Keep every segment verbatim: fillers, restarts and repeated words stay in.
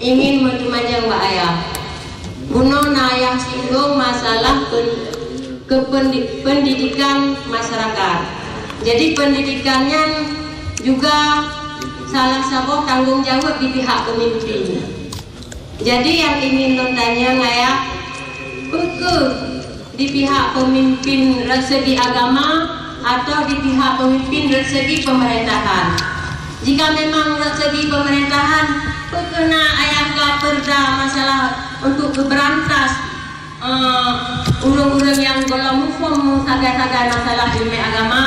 Ingin meuteumanyong bak ayah. Bunoe na ayah singgung masalah pen-, keupendi-, pendidikan masyarakat. Jadi, pendidikan nyan juga salah saboh tanggong jaweueb di pihak pemimpin. Jadi, nyang ingin lôn tanyong, ayah, peu kheueh di pihak pemimpin rot segi agama atau di pihak pemimpin rot segi pemerintahan? Jika memang rot segi pemerintahan, peu kheueh na ayah ka peurda masalah untuk geuberantas, eh, ureuëng-ureuëng nyang gohlom muphom sagai-sagai masalah ileumèe agama?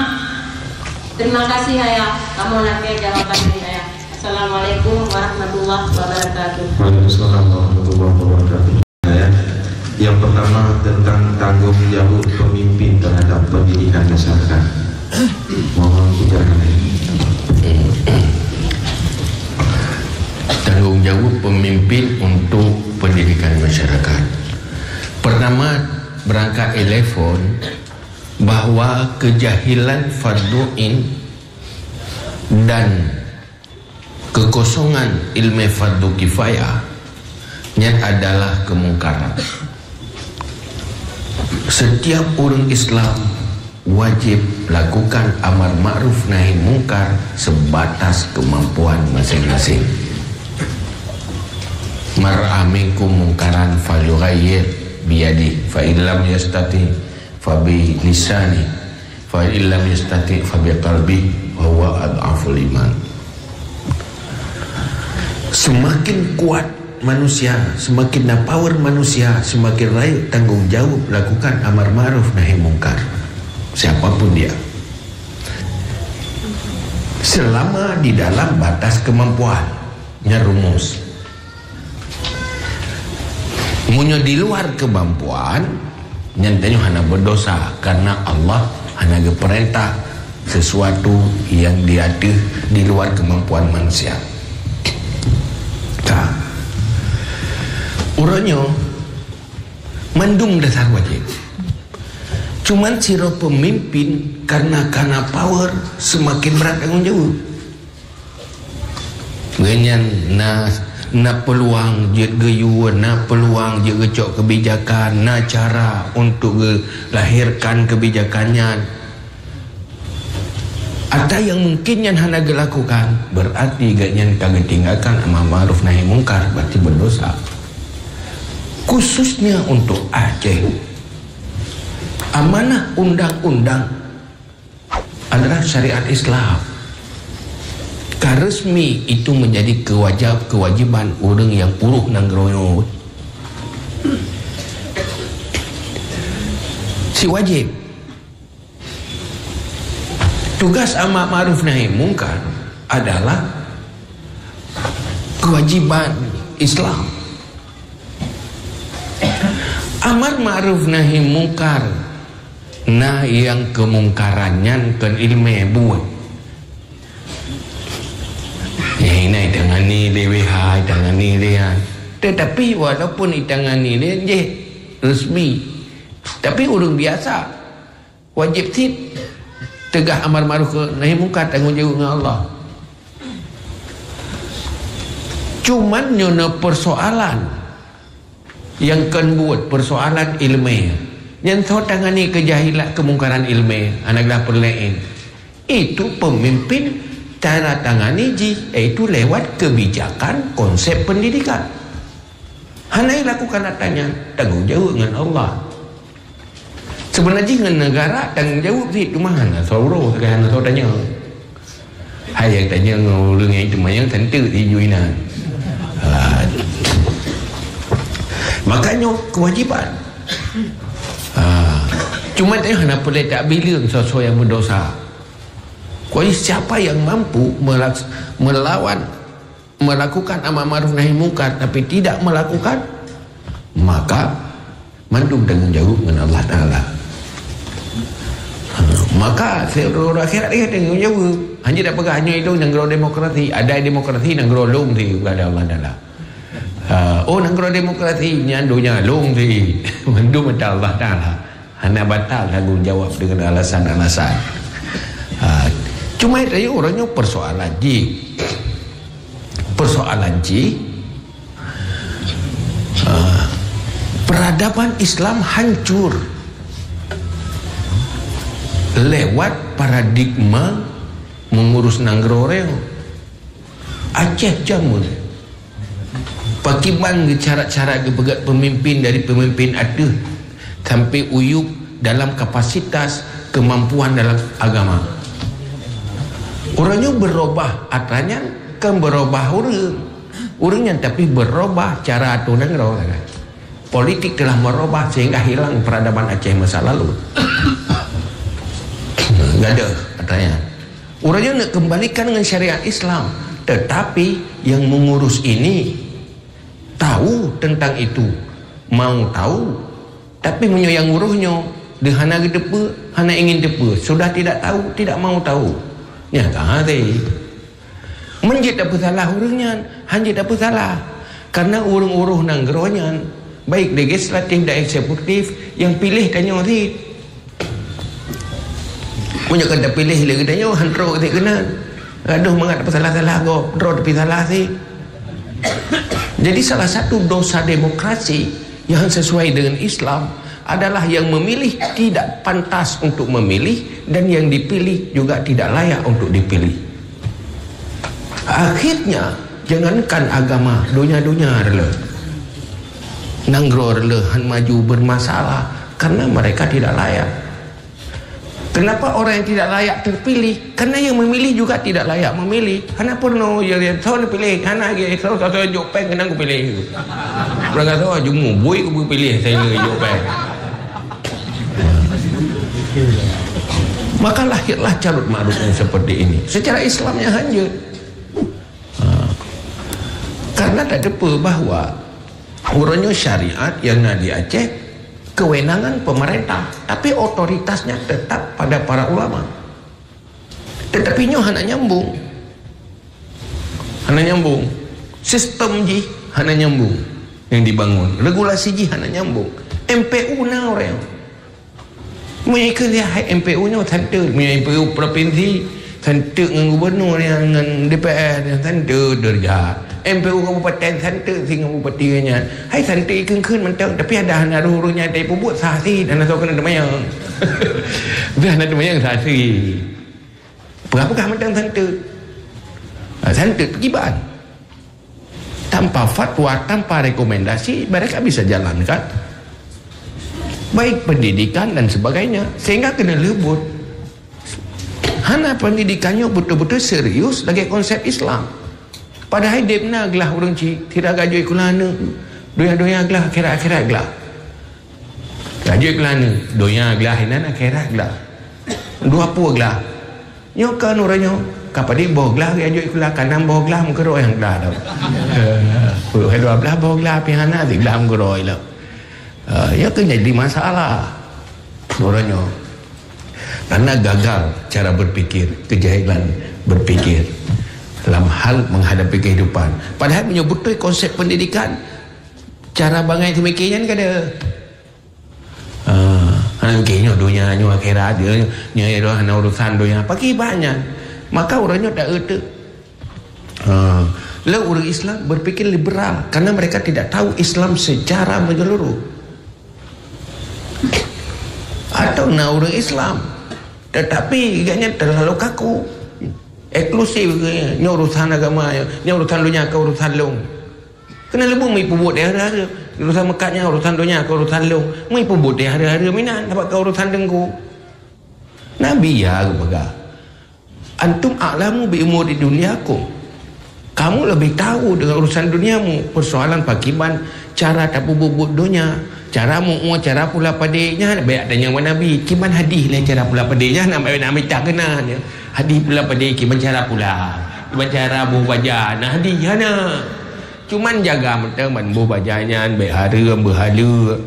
Terima kasih, ayah. Kamoe lakèe jawaban dari ayah. Assalamualaikum warahmatullahi wabarakatuh. Waalaikumsalam warahmatullahi wabarakatuh. Ya. Yang pertama, tentang tanggung jawab pemimpin terhadap pendidikan masyarakat. Mohon dijelaskan. Tanggung jawab pemimpin untuk pendidikan masyarakat. Pertama, berangkat elephant bahwa kejahilan fardu ain dan kekosongan ileumèe fardu kifayah nyan adalah keumungkaran. Setiap ureuëng Islam wajib lakukan amar ma'ruf nahi mungkar sebatas kemampuan masing-masing. "Man ra'a minkum mungkaran falyughayyir biyadih, fa illam yastati fa bi lisani, fa illam yastati fa bi qalbih, wa huwa adhaful iman." Semakin kuat manusia, semakin na power manusia, semakin rayeuk tanggung jawab lakukan amar ma'ruf nahi mungkar. Siapapun dia. Selama di dalam batas kemampuan. Nyan rumus. Meunyoe di luar kemampuan, nyan tanyoe hana berdosa, karena Allah hana geupeurintah sesuatu yang di ateueh, di luar kemampuan manusia. Ka. Uroe nyoe, mandum dasar wajib. Cuman sidroe peumimpin, karena kana power, semakin brat tanggong jaweueb. Gobnyan na, na peuluang jeuet geuyue, na peuluang jeuet geucok keubijakan, na cara untuk geulahirkan keubijakan nyan. Ata nyang mungkin nyan hana geulakukan, berarti gobnyan ka geutinggalkan amar ma'ruf nahi mungkar, berarti berdosa. Khususnya untuk Aceh, amanah undang-undang adalah syariat Islam. Ka resmi itu menjadi kewajib-, kewajiban ureuëng nyang urôh nanggroe nyoe. Si wajib. Tugas amar ma'ruf nahi mungkar adalah kewajiban Islam. Amar ma'ruf nahi mungkar, na nyang keumungkaran nyan kon ileumèe buet. Nyang na itangani lé W H, itangani lé nyan. Tetapi walaupun itangani lé nyan jih resmi, tapi ureuëng biasa wajib cit teugah amar ma'ruf nahi mungkar, tanggong jaweueb ngon Allah. Cuman nyoe na persoalan nyang kon buet, persoalan ileumèe. Nyan soe tangani keujahilan, keumungkaran ileumèe, hana glah peureulèe. Itu pemimpin cara tangani jih, yaitu lewat kebijakan konsep pendidikan. Hana lakukan ata nyan, tanggong jaweueb ngon Allah. Seubeuna jih ngon neugara tanggong jaweueb cit, cuma hana soe uroe, sagai hana soe tanyong. Hai nyang tanyong ngon ureuëng nyang teumanyong tentu di jui na. Ha. Maka nyoe kewajiban. Ha. Cuma tanyong hana peureulèe tabileung soe-soe nyang meudosa. Jadi siapa yang mampu melaks-, melawan melakukan amar ma'ruf nahi mungkar tapi tidak melakukan, maka mandum tanggong jaweueb ngon Allah Taala. Ha, maka siuroe akhirat dia tanggong jaweueb. Hana tapeugah nyoe itu nanggroe demokrasi, ada demokrasi nanggroe lôn di Allah Taala. Ha, oh nanggroe demokrasi nyan donya lôn di mandum ata Allah Taala. Hana batal tanggong jawab dengan alasan-alasan. Ha, cuma itu uroe nyoe persoalan jih. Persoalan jih, Peradaban Islam hancur lewat paradigma mengurus nanggroe. Aceh jameun. Pakriban geucarat-carat geupeugét pemimpin dari pemimpin ateueh sampai u yup dalam kapasitas kemampuan dalam agama. Ureuëng nyoe berubah atra nyan, kon berubah ureuëng. Ureuëng nyan tapi berubah cara atur nanggroe. Politik telah merubah sehingga hilang peradaban Aceh masa lalu. Gadoh atra nyan. Ureuëng nyoe nak kembalikan dengan syariat Islam, tetapi yang mengurus ini tahu tentang itu, mau tahu. Tapi meunyoe nyang urus nyoe, dia hana geuteupeue, hana ingin teupeue, sudah tidak tahu, tidak mau tahu. Nyata hati. Meunjeuet tapeusalah ureuëng nyan, hanjeuet tapeusalah. Karena ureuëng urus nanggroe nyan, baik legislatif dan eksekutif, yang pilih tanyoe cit. Meunyoe ka tapiléh lé geutanyoe, han trok keunan. Gadoh mangat tapeusalah-salah gob, droe tapi salah cit. Jadi, salah satu dosa demokrasi yang sesuai dengan Islam adalah yang memilih tidak pantas untuk memilih dan yang dipilih juga tidak layak untuk dipilih. Akhirnya, jangankan agama, donya-donya reuloh. Nanggroe reuloh han maju bermasalah karena mereka tidak layak. Kenapa orang yang tidak layak terpilih? Karena yang memilih juga tidak layak memilih. Hana peurunoe ya, ya, soe neupiléh, hana lagi, soe, soe, soe jok péng keunan kupiléh. Ureuëng kata, "Oh, jumu, bui kupiléh, saya jok péng." Maka lahirlah carut marut yang seperti ini. Secara Islamnya hanjeuet. Ha. Karena tak teupeu bahwa uroe nyoe syariat yang na di Aceh kewenangan pemerintah, tapi otoritasnya tetap pada para ulama. Tetapi nyoe hana nyambung. Hana nyambung. Sistem jih hana nyambung yang dibangun. Regulasi jih hana nyambung. M P U na orang. Meunyoe keu hai M P U nyoe santeut, meunyoe M P U provinsi santeut ngon gubernur nyan, ngon D P R nyan santeut deurajat. M P U kabupaten santeut si ngon bupati nyan. Hai santeut ikheun-kheun mantong, tapi adak hana roh ureuëng nyan teupeue buet sah cit, hana soe keuneuk teumayang. Dah hana teumayang sah cit. Peugah-peugah mantong santeut. Ha, santeut pakriban. Tanpa fatwa, tanpa rekomendasi, mereka bisa jalankan. Baik pendidikan dan sebagainya. Sehingga keuneuk leubuet. Hana pendidikan nyoe beutôi-beutôi serius lagée konsep Islam. Padahai deb na glah ureuëng cit, sira geujok sikula aneuk, donya-donya glah, akhirat-akhirat glah. Geujok sikula aneuk, donya glah inan, akhirat glah. Dua pue glah. Nyoe kan uroe nyoe, ka padub boh glah geujok sikula, ka nam boh glah meukeurok nyang glah tu. Peuet dua belas boh glah pih hana, si glah meukeurok ilok. Ah, nyoe kan jadi masalah. Uroe nyoe. Karena gagal cara berpikir, kejahilan berpikir dalam hal menghadapi kehidupan. Padahai meunyoe beutôi konsep pendidikan, cara bangai seumiké nyan kada. Ah, hana mikir nyoe donya, nyoe akhirat, nyoe, nyoe, nyoe hana urusan donya. Pakriban nyan. Maka ureuëng nyoe tak euteuk. Ah, lé ureuëng Islam berpikir liberal karena mereka tidak tahu Islam secara menyeluruh. Atau na ureuëng Islam, tetapi gobnyan terlalu kaku, eksklusif, nyoe urusan agama, nyoe urusan donya, kon urusan lôn. Keuneuk leubuet meuipubuet di hareuem-hareuem. Urusan meukat nyan, urusan donya, kon urusan lôn. Meuipubuet di hareuem-hareuem inan, sabab kon urusan teungku. Nabi ya geupeugah, "Antum a'lamu bi umuri dunyakum." Kamu lebih tahu dengan urusan duniamu. Persoalan pakriban cara tapeubuet-buet donya, cara meu-ue, cara pula padé nyan, bèk tanyong bak Nabi. Kiban hadih lé cara pula padé nyan, nak bèk Nabi tak keunan. Hadih pula padé, kiban cara pula. Kiban cara boh baja, na hadih hana. Cuman jaga mantong ban boh baja nyan bèk hareuem, beuhaleue.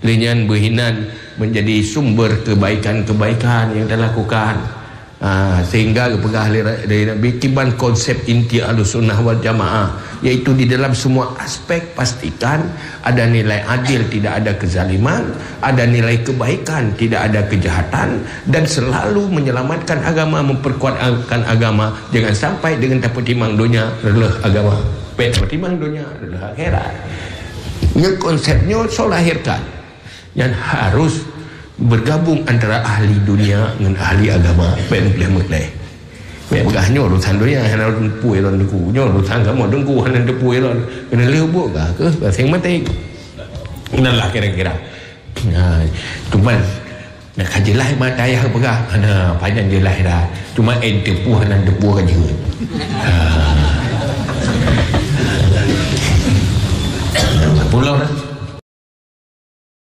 Lé nyan beuhinan menjadi sumber kebaikan-kebaikan yang talakukan. Ah, sehingga geupeugah lé, lé Nabi kiban konsep inti Ahlussunnah wal Jamaah, yaitu di dalam semua aspek pastikan ada nilai adil, tidak ada kezaliman, ada nilai kebaikan, tidak ada kejahatan, dan selalu menyelamatkan agama, memperkuatkan agama. Jangan sampai dengan tapeutimang donya reuloh agama. Bèk tapeutimang donya reuloh akhirat. Nyoe konsep nyoe soe lahirkan. Nyan harus bergabung antara ahli dunia ngon ahli agama. Bèk meugleh-meugleh. Bèk peugah nyoe urusan dunia, hana teupeu lôn teungku. Nyoe urusan agama teungku, hana teupeu lôn. Keuneulheueh buet gah keuh, masing-masing. Inilah kira-kira. Ha, cuman, nak ka jeulaih mata ayah peugah. Hana, pajan jeulaih dah. Cuma eh teupeu, hana teupeu ka jeuet. Ha. Pulang dah.